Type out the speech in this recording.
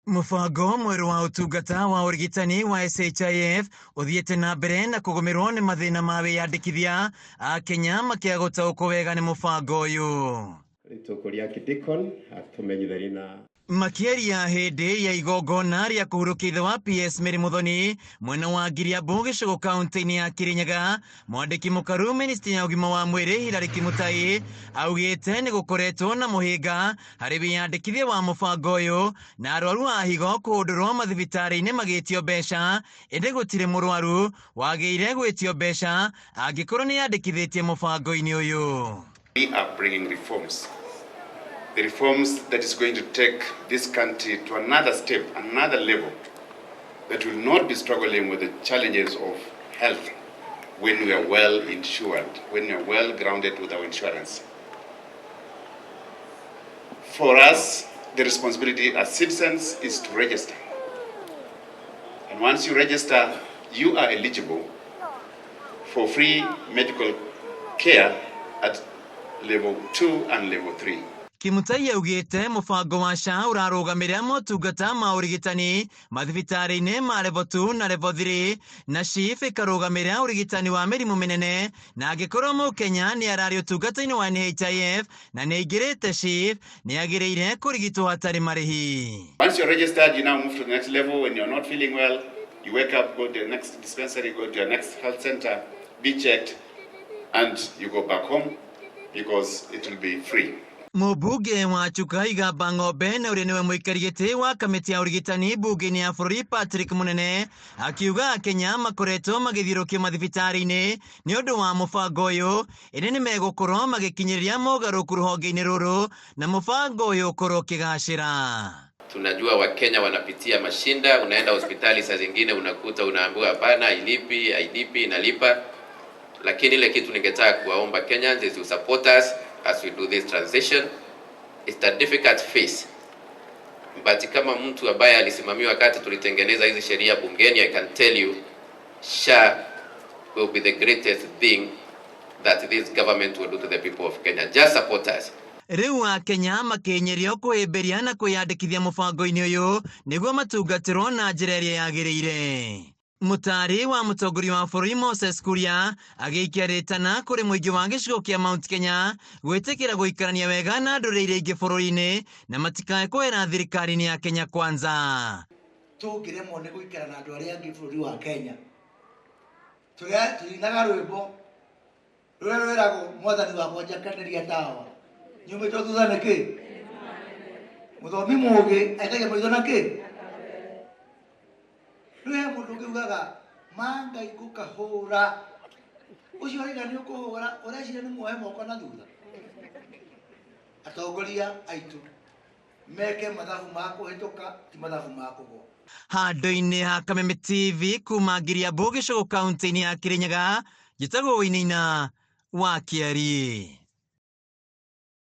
Mũbango mwerũ wa ũtungata wa ũrigitani wa SHIF ũthiĩte na mbere na kũgũmĩrwo nĩ mathĩna ma wĩyandĩkithia, Akenya makĩaga gũtaũkwo wega nĩ mũbango ũyũ. Rĩtũkũria Kidikon atũmenyithanie na Makĩaria hĩndĩ ya igongona rĩa kũhurũkia ithe wa PS Mary Muthoni mwena wa Ngiriambu gĩcũgũ kaunti-inĩ ya Kirinyaga, mwandĩki mũkaru ministry ya ũgima wa mwĩrĩ Hilary Kimutai augĩte nĩ gũkoretwo na mũhĩnga harĩ wĩyandĩkithia wa mũbango ũyũ na arwaru a higo kũhũndũrwo mathibitarĩ-inĩ magĩtio mbeca, ĩndĩ gũtirĩ mũrwaru wagĩire gwĩtio mbeca angĩkorwo nĩ yandĩkithĩtie mũbango-inĩ ũyũ. We are bringing reforms. The reforms that is going to take this country to another step, another level, that will not be struggling with the challenges of health when we are well insured, when we are well grounded with our insurance. For us, the responsibility as citizens is to register. And once you register, you are eligible for free medical care at level 2 and level 3. Kimutai augĩte mũbango wa SHA ũrarũgamĩrĩra motungata ma ũrigitani mathibitarĩ-inĩ ma level 2 na level 3 na SHIF ĩkarũgamĩrĩra ũrigitani wa mĩrimũ mĩnene, na angĩkorwo mũkenya nĩ ararĩ ũtungata-inĩ wa NHIF na nĩ aingĩrĩte SHIF nĩ agĩrĩire kũrigitwo hatarĩ marĩhi. Once you're registered, you now move to the next level. When you're not feeling well, you wake up, go to the next dispensary, go to your next health center, be checked, and you go back home because it will be free. Mũmbunge wa Chuka Igamba Ng'ombe na ũrĩa nĩwe mũikari gĩtĩ wa kamĩtĩ ya ũrigitani mbunge-inĩ ya bũrũri Patrick Munene akiuga Akenya makoretwo magĩthiũrũkio mathibitarĩ-inĩ nĩ ũndũ wa mũbango ũyũ, ĩndĩ nĩ megũkorwo magĩkinyĩria mogarũrũku rũhonge-inĩ rũrũ na mũbango ũyũ ũkorwo ũkĩgacĩra. Tunajua Wakenya wanapitia mashinda. Unaenda hospitali saa zingine unakuta unaambiwa hapana, hailipi, hailipi, inalipa. Lakini ile kitu ningetaka kuwaomba Kenyans is to support us as we do this transition. It's a difficult phase. But kama mtu ambaye alisimamia wakati tulitengeneza hizi sheria bungeni, I can tell you SHA will be the greatest thing that this government will do to the people of Kenya. Just support us. Rĩu Akenya makĩenyerio kwĩhĩmbĩria na kwĩyandĩkithia mũbango-inĩ ũyũ nĩguo matungatĩrwo na njĩra ĩrĩa yagĩrĩire. Mũtaari wa mũtongoria wa bũrũri Moses Kuria agĩikia rĩtana kũrĩ mũingĩ wa gĩcigo kĩa Mount Kenya gwĩtĩkĩra gũikarania wega na ndũrĩrĩ iria ingĩ bũrũri-inĩ na matikae kwehera thirikari-inĩ ya Kenya Kwanza. Tũngĩremwo nĩ gũikara na andũ arĩa angĩ bũrũri wa Kenya, tũinaga rwĩmbo rũrĩa rwĩragwo mwathani wakwa njakanĩria tawa nyumĩtwo thutha nĩkĩ mũthomi mũgĩ aikagia maitho na kĩ. Rĩu he mũndũ ũngĩ ugaga ma Ngai ngũkahũra ũcio ũraiga nĩ ũkũhũra, ũreciria nĩ muohe moko na thutha. Atongoria aitũ meke mathabu ma kũhĩtũka, ti mathabu ma kũgwa. Handũ-inĩ ha Kameme TV kuma Ngiriambu gĩcũgũ kaunti-inĩ ya Kirinyaga, njĩtagwo Wainaina wa Kĩari.